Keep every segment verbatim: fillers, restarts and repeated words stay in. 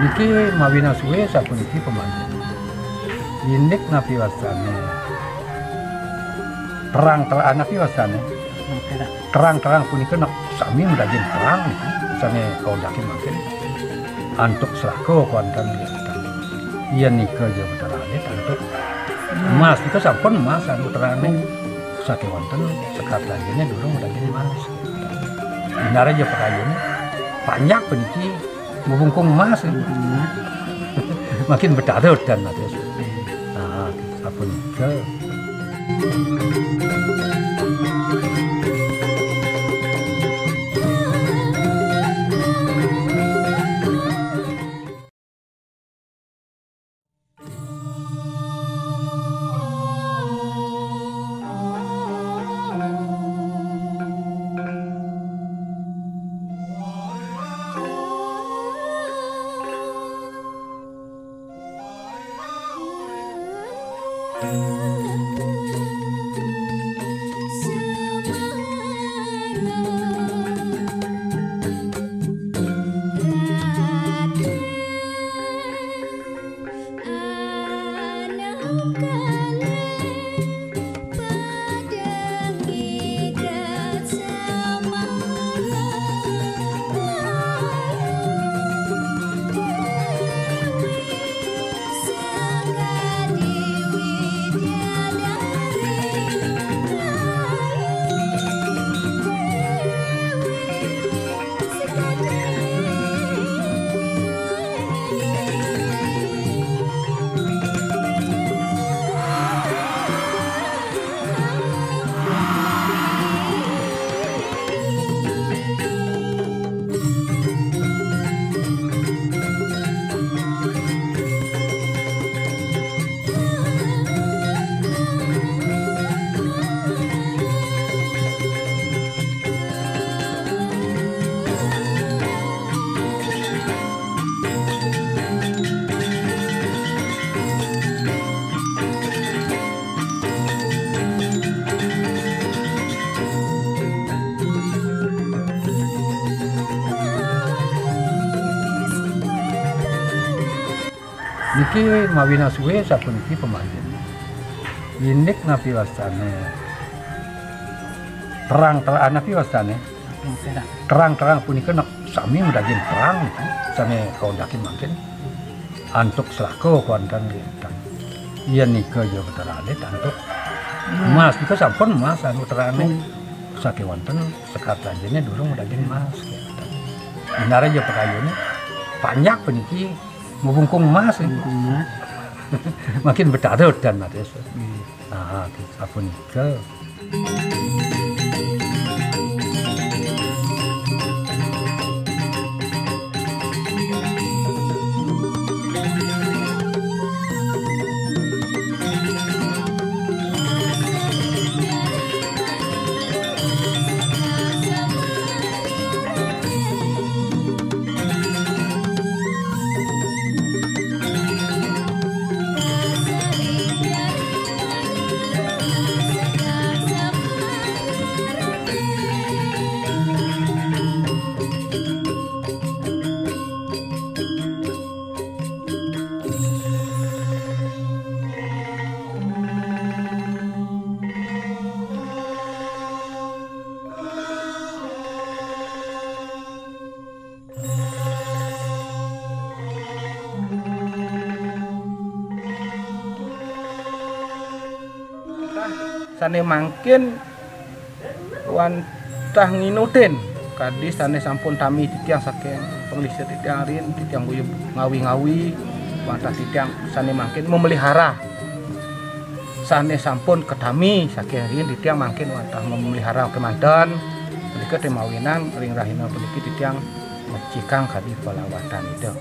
Niki mawinan suwe sapuniki pamanten. Indik napi wastane? Terang-terang napi wastane? Terang-terang punika nak sami madaging terang niki, sane kaundakin mangkin. Antuk selaka kuanten liatan. Yen nika ja Betara Alit antuk emas nika sampun emas anu terane. Sakewanten sekar dagingnya durung madaging emas. Indara ja pakayun panjak puniki Bubungkung emas. Makin betara dan atus. Nah, sapunika. Niki mawinan suwe sapuniki pamanten. Indik napi wastane? Terang-terang napi wastane? Terang-terang punika nak sami madaging terang niki, sane kaundakin mangkin. Antuk selaka kuanten liatan. Yen nika ja Betara Alit antuk emas nika sampun emas anu terane. Sakewanten sekar dagingnya durung madaging emas. Indara ja pakayun panjak puniki Bubungkung emas. Bubungkung emas. Makin betara dan atus. Hmm. Nah, sapunika. Sane mangkin wantah nginutin kadi sane sampun tami titiang saking panglingsir titiang rin, titiang guyub ngawi-ngawi, wantah titiang sane mangkin memelihara. Sane sampun katami saking riin titiang mangkin wantah mamelihara kemanten. Punika te mawinan ring rahina puniki titiang mecikang kadi palawatan Ida.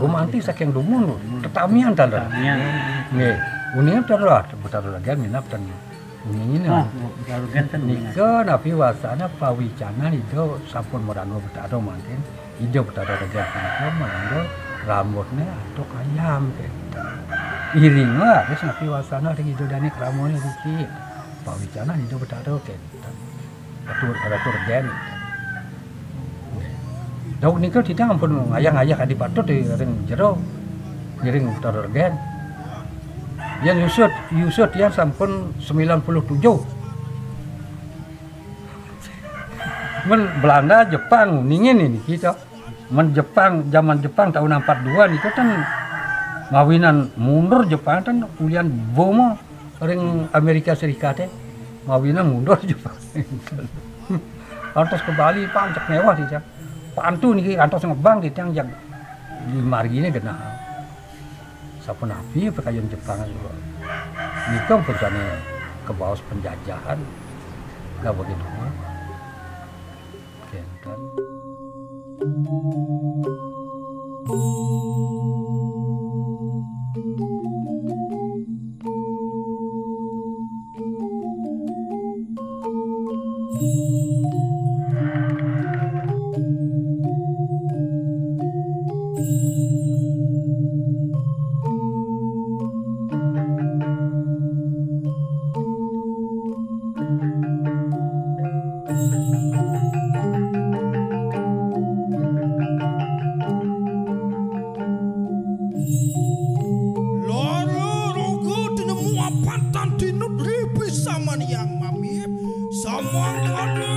Gumanti saking dumun, tetamian taler. Tetamian. Nggih, uningan taler, Betara Regen minab ten uningan. Ah, Betara Regen ten uningan. Nika napi wasana pawicanan Ida sampun marangga Betara mangkin. Ida Betara Regen punika mangda rambutne antuk ayam, kenten. Iringa raris napi wasana ring Ida Dane Kramane riki. Pawicanan Ida Betara, kenten. Ratu, Ratu Regen. Daweg nika titiang ampun ngayah-ngayah kadi patut ring jero, ngiring Betara Regen. Yen yuswa, yuswa tiang sampun sembilan puluh tujuh. Men Belanda, Jepang, ningin niki, Cok. Men Jepang, jaman Jepang taun empat dua niku ten mawinan mundur Jepang ten ulian boma ring Amerika Serikat, eh. Mawinan mundur Jepang. Antos ka Bali pancek mewah titiang. Pantu niki antos ngebang titiang, jag di margine genah. Sapunapi pakayun Jepang niku? Nika ampun sane kabaos penjajahan. Gawé gini. Kenten. Lara raga tinemu apatan tinut ripi samaniang mamit samangkadaya.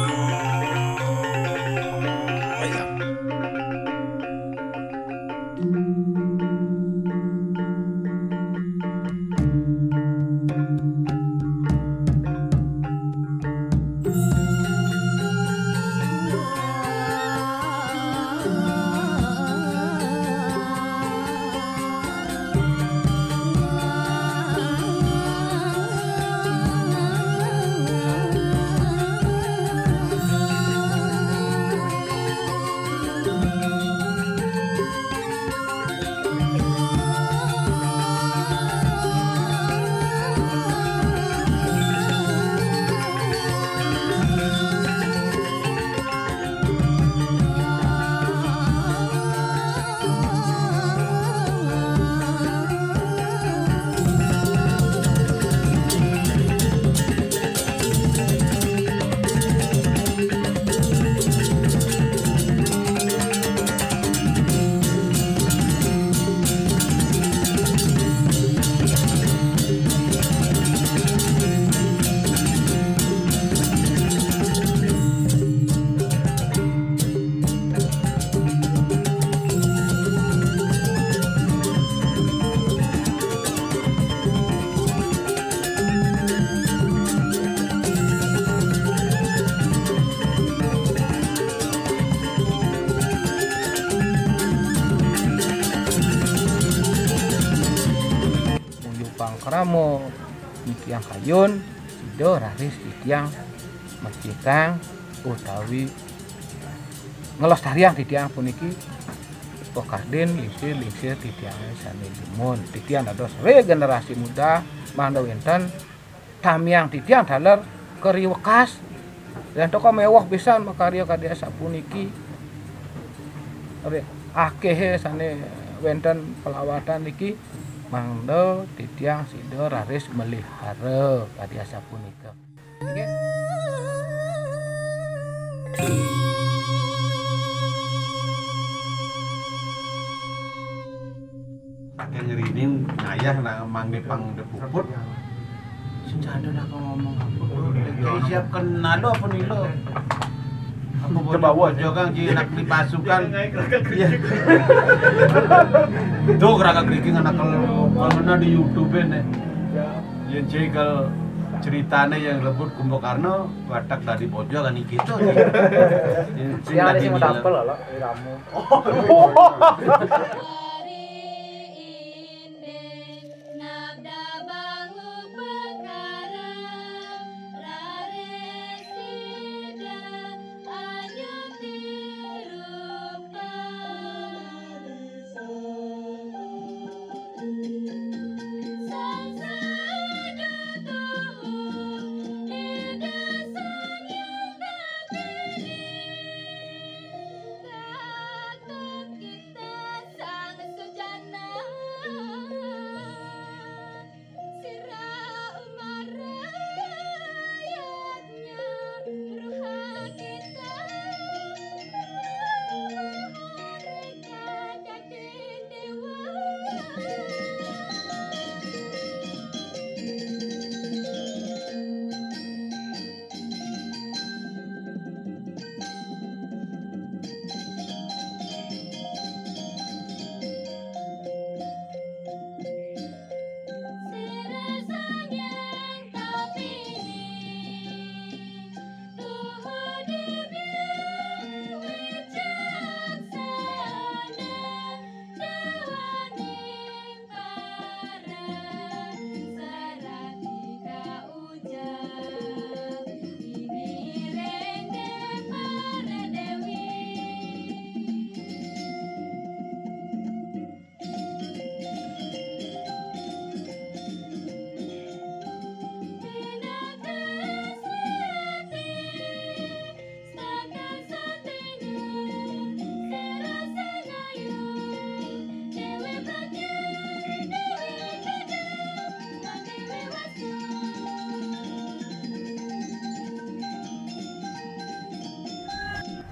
Nuju pangkrama niki, angkayun sida raris titiang mecikang utawi nglestariang titiang puniki, pakardin lingsir-lingsir titiang sane dumun. Titiang dados regenerasi muda, mangda wenten tamiang titiang taler kari wekas. Yen teka meweh pisan makarya kadi asapuniki. Ri-, akehe sane wenten pelawatan niki, mangda titiang sida raris melihara kadi asapunika. Nggih. Nah, Mang Depang de puput. Sing jadul aku ngomong apa? Kayak siap kenal lo apa nih lo? Apa coba wah, jangan ki nak di pasukan. Iya. Tuh, kerangka kerikil anak kalau kalau kena di YouTube nih. Yang jegal ceritanya yang rebut Kumbakarna, watak tadi bojo kan gitu. Yang sing Ya, ada tadi sing mau bilang. Dapel loh, iramu.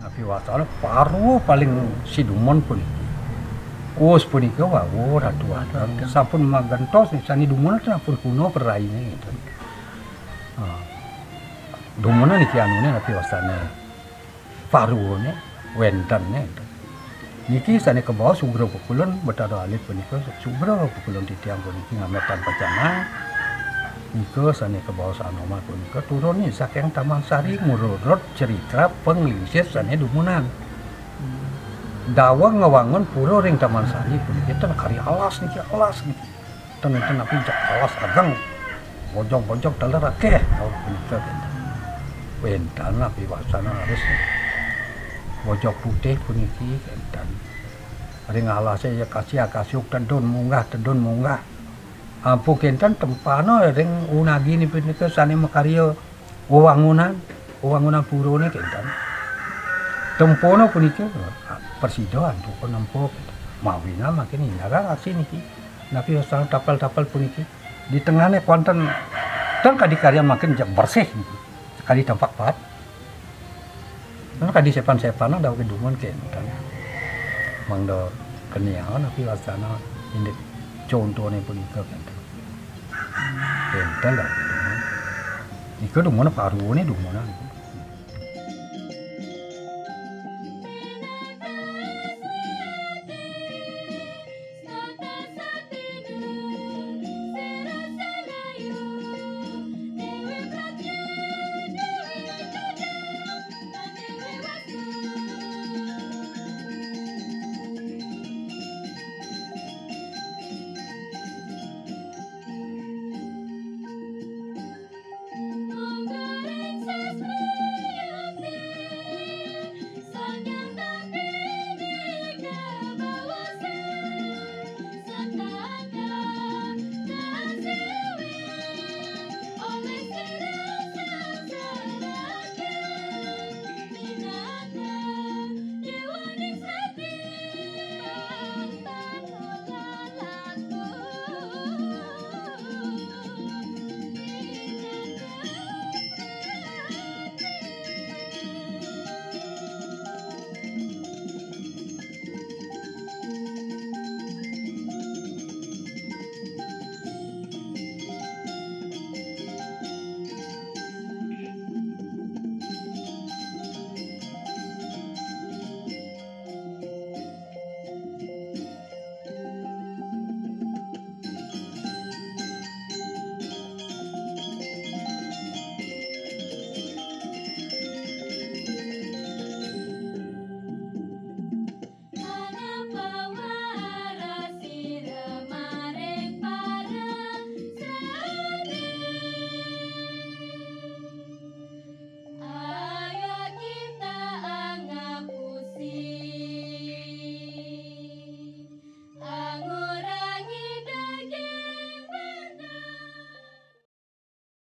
Napi wastana paru paling sidumun puniki. Us punika wau Ratu Ageng. Sampun magentos nih, sani dumun sampun kuno peraine gitu. Ah. Dumunan niki anune napi wastane. Paruone, wentene gitu. Niki sane kabaos Subra Pukulun, Betara Alit punika Subra Pukulun titiang puniki ngametan pacangan. Nika sane kabaos Anoman punika turune saking Taman Sari, ngururut cerita panglingsir sane dumunan. Daweg ngawangun pura ring Taman Sari puniki ten kari alas niki, alas niki. Ten, ten napi jak alas ageng. Bojog-bojog taler akeh. Oh, punika kenten. Wenten napi wastana harus bojog putih puniki kenten. Ring alase ya kasih akasuk tedun munggah, tedun munggah. Ampu kenten tempana ring unagine punika sane makarya wewangunan, wewangunan purane kenten. Tempona punika prasida antuk nempo. Mawinan mangkin indarang aksi niki. Napi wastana tapel-tapel puniki. Di tengahne wonten ten kadi karyan mangkin jak bersih niki. Kadi tampak pat. Nah, kadi sepan-sepanan daweg dumun kenten. Mangda kenian napi wastana indik contone punika kenten. Kenten daweg dumun. Nika dumun parune dumunan.